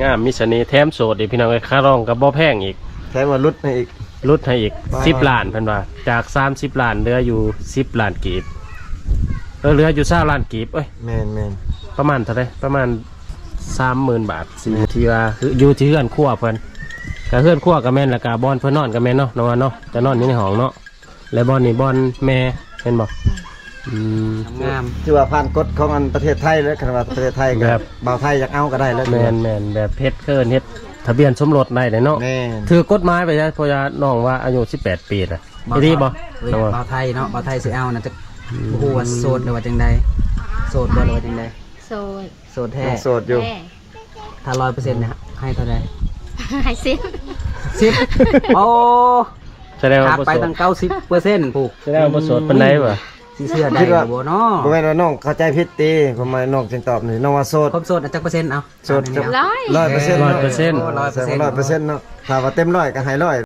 ງາມ ມີສະເໜ່ ແຖມໂສດອີກ ພີ່ນ້ອງເອີຍ. ຄ່າດອງກໍບໍ່ແພງອີກ ແຖມວ່າຫຼຸດໃຫ້ອີກ ຫຼຸດໃຫ້ອີກ ປະມານ ສິບລ້ານ ເພິ່ນວ່າ ຈາກສາມສິບລ້ານ ເຫຼືອຢູ່ສິບລ້ານກີບ. ເອີ ເຫຼືອຢູ່ຊາວລ້ານກີບ. ເອີຍ ແມ່ນໆ ປະມານເທົ່າໃດ? ປະມານສາມໝື່ນບາດ. ແມ່ນ ທີ່ວ່າຢູ່ທີ່ເຮືອນຄົວເພິ່ນ ກະເຮືອນຄົວກໍແມ່ນ ແລ້ວກະບ່ອນເພິ່ນນອນກໍແມ່ນເນາະ ນ້ອງວ່າເນາະ ຈະນອນຢູ່ໃນຫ້ອງເນາະ. ແລະບ່ອນນີ້ບ່ອນແມ່ ແມ່ນບໍ່? ອືມ ງາມ ຖືວ່າຜ່ານກົດຂອງອັນປະເທດໄທເລີຍ. ຄັນວ່າປະເທດໄທກໍ ແບບ ບ່າວໄທຢາກເອົາກໍໄດ້ເລີຍ. ແມ່ນ ແມ່ນ ແບບເຮັດ ເອີ້ນເຮັດທະບຽນສົມລົດໄດ້ເລີຍເນາະ. ແມ່ນ ຖືກກົດໝາຍໄປຊະ ເພາະວ່ານ້ອງວ່າອາຍຸສິບແປດປີນະ. ອີ່ຫຼີບໍ່? ເອີຍ ນ້ອງວ່າ ບ່າວໄທເນາະ ບ່າວໄທຊິເອົານະ ຈັກ ອືມ ບໍ່ຮູ້ວ່າໂສດຫຼືວ່າຈັ່ງໃດ ໂສດບໍ່ ຫຼືວ່າຈັ່ງໃດ? ໂສດ ໂສດແທ້ ຍັງໂສດຢູ່. ແທ້ ຖ້າຮ້ອຍເປີເຊັນໃຫ້ເທົ່າໃດ? ໃຫ້ສິບ ສິບ ໂອ້ ສະແດງວ່າ ຂາດໄປ ບໍ່ໂສດ ຕັ້ງເກົ້າສິບເປີເຊັນ ຜູ້ ສະແດງວ່າບໍ່ໂສດປານໃດຫວາ? ຊິເຊື່ອໄດ້ບໍ່ເນາະ? ບໍ່ແມ່ນວ່ານ້ອງເຂົ້າໃຈຜິດຕິ ຄວາມໝາຍນ້ອງຈຶ່ງຕອບນີ້ ນ້ອງວ່າໂສດ. ຄວາມໂສດຈັກເປີເຊັນ? ເອົາ ໂສດ ຮ້ອຍ ຮ້ອຍເປີເຊັນ ຮ້ອຍເປີເຊັນ ໂອ້ ຮ້ອຍເປີເຊັນ ຮ້ອຍເປີເຊັນເນາະ. ຖ້າວ່າເຕັມຮ້ອຍກໍໃຫ້ຮ້ອຍ